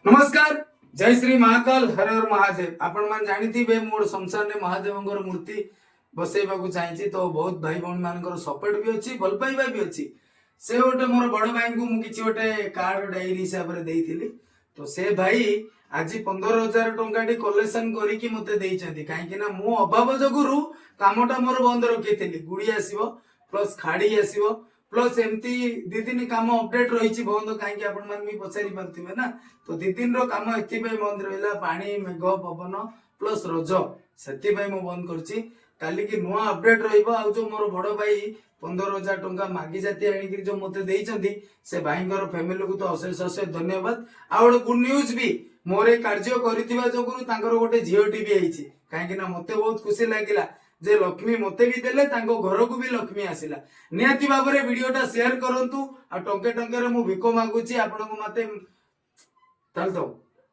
ନମସ୍କାର, ଜୟ ଶ୍ରୀ ମହାକାଲ, ହର ହର ମହାଦେବ। ଆପଣମାନେ ଜାଣିଥିବେ, ମୁଁ ଗୋଟେ ଶ୍ମଶାନରେ ମହାଦେବଙ୍କର ମୂର୍ତ୍ତି ବସେଇବାକୁ ଚାହିଁଛି। ତ ବହୁତ ଭାଇ ଭଉଣୀ ମାନଙ୍କର ସପୋର୍ଟ ବି ଅଛି, ଭଲ ପାଇବା ବି ଅଛି। ସେ ଗୋଟେ ମୋର ବଡ ଭାଇଙ୍କୁ ମୁଁ କିଛି ଗୋଟେ କାର୍ଡ ଡାଇରୀ ହିସାବରେ ଦେଇଥିଲି। ତ ସେ ଭାଇ ଆଜି 15,000 ଟଙ୍କାଟି କଲେକ୍ସନ କରିକି ମତେ ଦେଇଛନ୍ତି, କାହିଁକି ନା ମୁଁ ଅଭାବ ଯୋଗୁରୁ କାମଟା ମୋର ବନ୍ଦ ରଖିଥିଲି। ଗୁଡି ଆସିବ, ପ୍ଲସ ଖାଡି ଆସିବ, ପ୍ଲସ ଏମିତି 2 ଦିନ କାମ ଅପଡେଟ ରହିଛି ବନ୍ଦ। କାହିଁକି ଆପଣମାନେ ବି ପଚାରି ପାରୁଥିବେ ନା। ତ 2 ଦିନର କାମ ଏଥିପାଇଁ ବନ୍ଦ ରହିଲା, ପାଣି, ମେଘ ପବନ ପ୍ଲସ ରଜ, ସେଥିପାଇଁ ମୁଁ ବନ୍ଦ କରିଛି। କାଲିକି ନୂଆ ଅପଡେଟ ରହିବ। ଆଉ ଯୋଉ ମୋର ବଡ ଭାଇ 15,000 ଟଙ୍କା ମାଗି ଜାତି ଆଣିକିରି ଯୋଉ ମତେ ଦେଇଛନ୍ତି, ସେ ଭାଇଙ୍କର ଫ୍ୟାମିଲିକୁ ତ ଅଶେଷ ଅଶେଷ ଧନ୍ୟବାଦ। ଆଉ ଗୋଟେ ଗୁଡ ନ୍ୟୁଜ ବି, ମୋର ଏ କାର୍ଯ୍ୟ କରିଥିବା ଯୋଗୁରୁ ତାଙ୍କର ଗୋଟେ ଝିଅଟି ବି ହେଇଛି। କାହିଁକି ନା ମତେ ବହୁତ ଖୁସି ଲାଗିଲା ଯେ ଲକ୍ଷ୍ମୀ ମତେ ବି ଦେଲେ, ତାଙ୍କ ଘରକୁ ବି ଲକ୍ଷ୍ମୀ ଆସିଲା। ନିହାତି ଭାବରେ ଭିଡିଓଟା ସେୟାର କରନ୍ତୁ। ଆଉ ଟଙ୍କେ ଟଙ୍କାରେ ମୁଁ ଭିକ ମାଗୁଛି ଆପଣଙ୍କୁ ମତେ। ତାହେଲେ ତ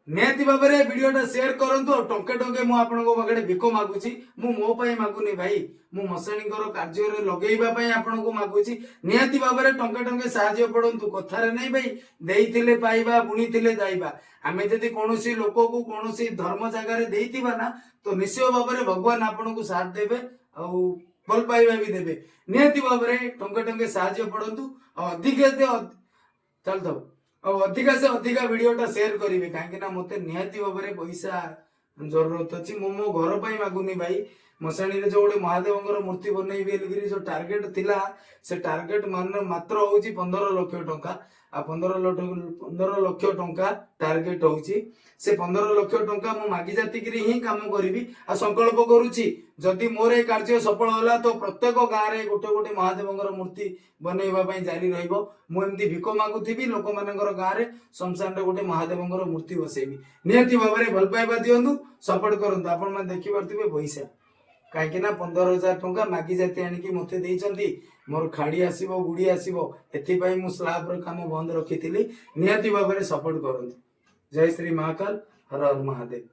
ନିହାତି ଭାବରେ ଭିଡିଓଟା ସେୟାର କରନ୍ତୁ। ଆଉ ଟଙ୍କେ ଟଙ୍କେ ମୁଁ ଆପଣଙ୍କ ପାଖରେ ଭିକ ମାଗୁଛି। ମୁଁ ମୋ ପାଇଁ ମାଗୁନି ଭାଇ, ମୁଁ ମଶାଣୀଙ୍କର କାର୍ଯ୍ୟରେ ଲଗେଇବା ପାଇଁ ଆପଣଙ୍କୁ ମାଗୁଛି। ନିହାତି ଭାବରେ ଟଙ୍କେ ଟଙ୍କେ ସାହାଯ୍ୟ ପଡନ୍ତୁ। କଥାରେ ନାଇଁ ଭାଇ, ଦେଇଥିଲେ ପାଇବା, ବୁଣିଥିଲେ ଦାଇବା। ଆମେ ଯଦି କୌଣସି ଲୋକକୁ କୌଣସି ଧର୍ମ ଜାଗାରେ ଦେଇଥିବା ନା, ତ ନିଶ୍ଚୟ ଭାବରେ ଭଗବାନ ଆପଣଙ୍କୁ ସାଥ ଦେବେ ଆଉ ଭଲ ପାଇବା ବି ଦେବେ। ନିହାତି ଭାବରେ ଟଙ୍କେ ଟଙ୍କେ ସାହାଯ୍ୟ ପଡନ୍ତୁ। ଆଉ ଅଧିକା ଚାଲିଥାଉ, ଆଉ ଅଧିକା ସେ ଅଧିକା ଭିଡିଓଟା ସେୟାର କରିବେ, କାହିଁକି ନା ମତେ ନିହାତି ଭାବରେ ପଇସା ଜରୁରତ ଅଛି। ମୁଁ ମୋ ଘର ପାଇଁ ମାଗୁନି ଭାଇ। ମଶାଣୀରେ ଯୋଉ ଗୋଟେ ମହାଦେବଙ୍କର ମୂର୍ତ୍ତି ବନେଇବି ବୋଲିକିରି ଯୋଉ ଟାର୍ଗେଟ ଥିଲା, ସେ ଟାର୍ଗେଟ ମାନେ ମାତ୍ର ହଉଛି 15 ଲକ୍ଷ ଟଙ୍କା। ଆଉ 15 ଲକ୍ଷ ଟଙ୍କା ଟାର୍ଗେଟ ହଉଛି। ସେ 15 ଲକ୍ଷ ଟଙ୍କା ମୁଁ ମାଗି ଜାତିକିରି ହିଁ କାମ କରିବି। ଆଉ ସଂକଳ୍ପ କରୁଛି, ଯଦି ମୋର ଏ କାର୍ଯ୍ୟ ସଫଳ ହେଲା, ତ ପ୍ରତ୍ୟେକ ଗାଁରେ ଗୋଟେ ଗୋଟେ ମହାଦେବଙ୍କର ମୂର୍ତ୍ତି ବନେଇବା ପାଇଁ ଜାରି ରହିବ। ମୁଁ ଏମିତି ଭିକ ମାଗୁଥିବି ଲୋକମାନଙ୍କର ଗାଁରେ, ଶ୍ମଶାନରେ ଗୋଟେ ମହାଦେବଙ୍କର ମୂର୍ତ୍ତି ବସେଇବି। ନିହାତି ଭାବରେ ଭଲ ପାଇବା ଦିଅନ୍ତୁ, ସପୋର୍ଟ କରନ୍ତୁ। ଆପଣମାନେ ଦେଖିପାରୁଥିବେ ପଇସା, କାହିଁକି ନା 15,000 ଟଙ୍କା ମାଗି ଜାତି ଆଣିକି ମତେ ଦେଇଛନ୍ତି। ମୋର ଖାଡି ଆସିବ, ଗୁଡି ଆସିବ, ଏଥିପାଇଁ ମୁଁ ସ୍ଲାବର କାମ ବନ୍ଦ ରଖିଥିଲି। ନିହାତି ଭାବରେ ସପୋର୍ଟ କରନ୍ତୁ। ଜୟ ଶ୍ରୀ ମହାକାଲ, ହର ହର ମହାଦେବ।